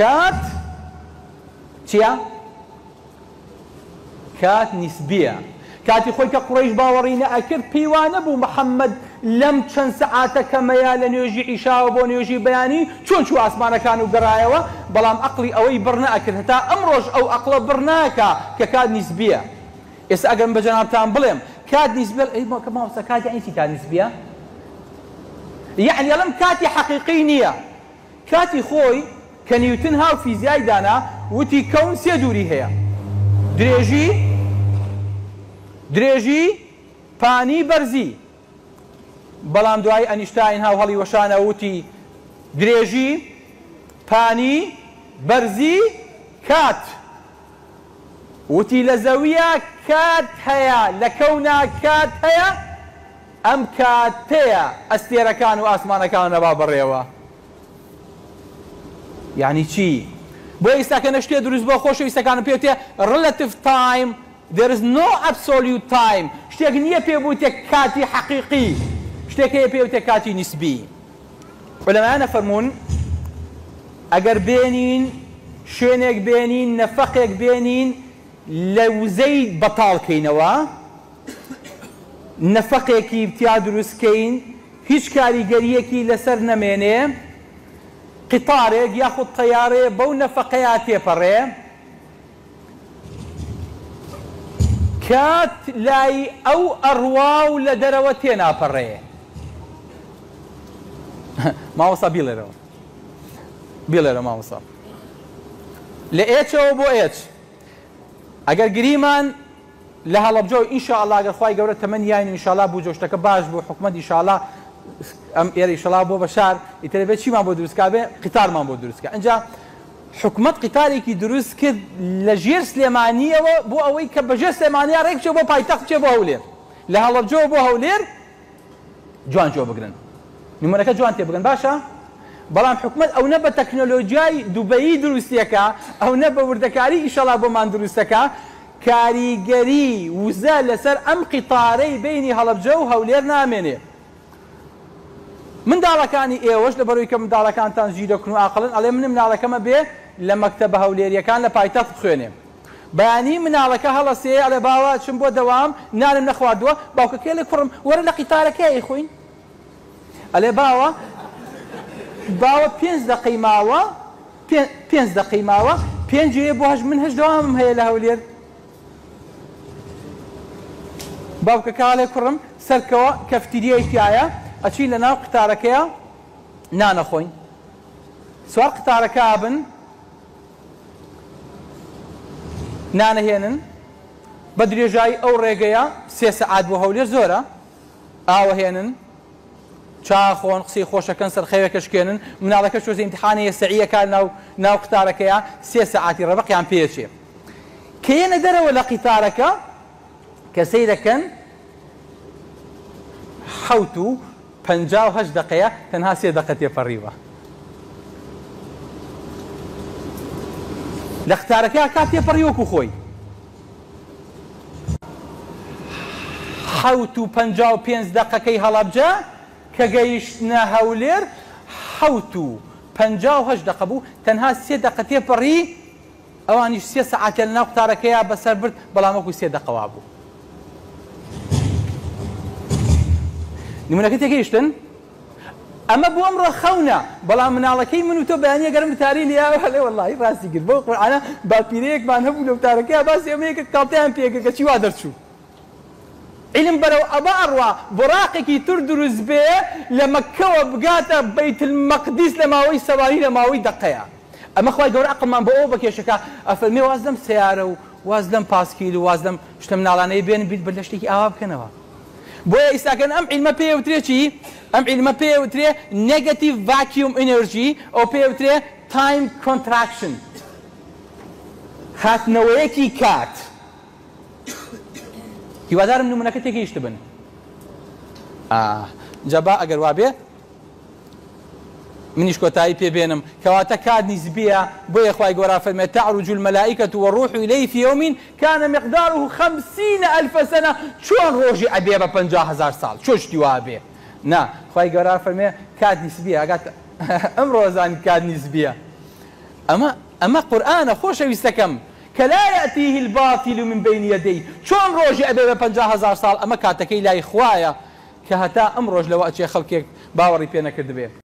کات چیە؟ کات نیسبیە. کاتی خۆی کە قوڕەیش باوەڕی نەئەکرد پێی وانەبوو محەممەد لەم چەند سەعاتە کەمەیا لە نوێژی عیشاوە بۆ نوێژی بەیانی چۆن چوو ئاسمانەکان و گەڕایەوە، بەڵام ئەقڵی ئەوەی بڕ نەئەکرد هەتا ئەمڕۆش ئەو ئەقڵە بڕ ناکا کە کات نیسبیە. ئێستا ئەگەر من بە جەنابتان بڵێم کات نیسبیە ئەی مامۆستا کات یەعنی چی کات نیسبیە؟ یەعنی ئەڵێم کاتی حەقیقی نییە. کاتی خۆی کە نیوتن هاو فیزیای دانا وتی کەون سێ دووری هەیە، درێژی، درێژی، پانی، بەرزی. بەڵام دوایی ئەنیشتاین هاو هەڵی وەشانەوە وتی درێژی، پانی، بەرزی، کات. وتی لە زەوییا کات هەیە، لە کەونا کات هەیە، ئەم کاتەیە ئەستێرەکان و ئاسمانەکان ئەبا بەڕێوە. یانی چی؟ بۆیە ئیستا کە نە شتێ دروست بووە خۆشەویستەکانم پێ وتێ relative time there is no absolute time شتێک نییە پێ بوتێ کاتی حەقیقی شتێک هەیە پێ وتێ کاتی نیسبی. عولەمایان ئەفەرموون ئەگەر بێنین شوێنێک بێنین نەفەقێک بێنین لە وزەی بەتاڵ کەینەوە نەفەقێکی تیا دروست کەین هیچ کاریگەریەکی لەسەر نەمێنێ قیتارێک یاخود تەیارەیە بەو نەفەقەیا تێپەڕێ کات لای ئەو ئەڕوا و لە دەرەوە تێناپەڕێ. مامۆستا بیڵێرەوە بیڵێرە مامۆستا لە ئێچەوە بۆ ئێچ ئەگەر گریمان لە هەڵەبجە و ئینشاءاللە گەر خوای گەورە تەمەنی یاین و ئینشاءاللە بوو جۆشتەکە باش بوو حکومەت ئینشاءاللە ئەم ئێرە ئیشەڵا بۆ بە شار ئیتر بێ چیمان بۆ دروست کا بێ قیتارمان بۆ دروست کا ئینجا حکومەت قیتارێکی دروست کرد لە ژێر سلێمانیەوە بۆ ئەوەی کە بە ژێر سلێمانیا ڕێک بچێ بۆ پایتەخت بچێ بۆ هەولێر لە هەڵەبجەوە بۆ هەولێر جوان جۆ بگرن نمونەکە جوان تێ بگەن باشە بەڵام حکومەت ئەونە بە تەکنۆلۆجیای دوبەیی دروستیەکە ئەونە بە وردەکاری ئیشەڵا بۆمان دروستەکە کاریگەری وزە لەسەر ئەم قیتارەی بەینی هەڵەبجە و هەولێر نامێنێ. منداڵەکانی ئێوەش لەبەرئەوەی کە منداڵەکانتان زیرەکن و ئاقڵن ئەڵێ من مناڵەکەمە بێ لە مەکتەبە هەولێریەکان لە پایتەخت بخوێنێ. بەیانی مناڵەکە هەڵەسێ ئەڵێ باوە ئەچم بۆ دەوام نانم نەخواردووە، باوکەکەی ئەڵێ کوڕم وەرە لە قیتارەکەیا ئەیخۆین. ئەلێ باوە باوە پێنج دەقەی ماوە پێنج دەقەی ماوە پێنجێ بۆ هەشت من هەشت دەوامم هەیە لە هەولێر باوکەکە ئەڵێ کوڕم سەرکەوە کەفتیریای تایە ئەچین لە ناو قتارەکەیە نانەخۆین سوار قتارەکە ئەبن نانەهێنن بە درێژایی ئەو ڕێگەیە سێ سەعات بۆ هەولێر زۆرە ئاوەهێنن چا خۆن قسەی خۆشەکەن سەرخەوێکە شکێنن مناڵەکە چۆزە ئیمتحانێ سەعی ئەکا ناو ناو قتارەکەیا سێ سەعاتی ڕەبەقیان پێ ئەچێ کە یەنە دەرەوە لە قیتارەکە کە سەیرەکەن 7:58 دەقەیە تەنها سێ دەقە تێپەڕیوە لە قتارەکە کات تێپەڕی وەکو خۆی. 7:55 دەقەکەی هەڵەبجە کە گەیشتنە هەولێر 7:58 دەقە بوو، تەنها سێ دەقە تێپەڕی، ئەوانیش سێ سەعاتیان لەناو قوتارەکەیا بەسەر برد، بەڵام وەکو سێ دەقە وابوو. نمونەکە تێگەیشتن؟ ئەمە بۆ ئەمڕۆ خەونە بەڵام مناڵەکەی من و تۆ بەیانی ئەگەر ئەم وتارەی لێ یاوە ئەڵێ وەڵاهی ڕاستی کرد بەو قورعانە باپیرەیەکمان هەبوو لە وتارەکەیا باسی ئەمەی کرد گاڵتەیان پێ کرد کەچی وا دەرچوو عیلم بەرەو ئەوە ئەڕوا بۆراقێکی تر دروست بێ لە مەککەوە بگاتە بەیت المەقدیس لە ماوەی سەوانی لە ماوەی دەقەیا ئەمە خوای گەورە ئەقڵمان بۆ ئەوە بەکێشەکا ئەفەرمێ واز لەم سەیارە و واز لەم پاسکیل و واز لەم شتە مناڵانەی بێنن بیر لە شتێکی ئاوا بکەنەوە بۆیە ئیستاکەن ئەم عیلمە پێی ئەوترێ چی؟ ئەم عیلمە پێی ئەوترێ Negative Vacuum Energy ئەو پێی ئەوترێ Time Contraction هاتنەوەیەکی کات. هیوادارم نمونەکە تێگەیشتبن. ئا جا با ئەگەر وابێ منیش کۆتایی پێ بێنم کەواتە کات نیسبیە بۆیە خوای گەورە فەرمێ تعرج الملائکە والروح الیه فی یوم کان مقداره خمسین الف سنە چۆن ڕۆژی ئەبێ بە 50,000 ساڵ چۆن شتی وا ئەبێ نا خوای گەورە فەرمێ کات نیسبیە ئەگات ئەمڕۆ زانی کات نیسبیە. ئەمە ئەمە قورئانە خۆشەویستەکەم کە لا یأتیه الباطل من بین یدی چۆن ڕۆژی ئەبێ بە 50,000 ساڵ؟ ئەمە کاتەکەی لای خوایە کە هەتا ئەمڕۆژ لەوە ئەچێ خەڵکێک باوەڕی پێ نەکردبێ.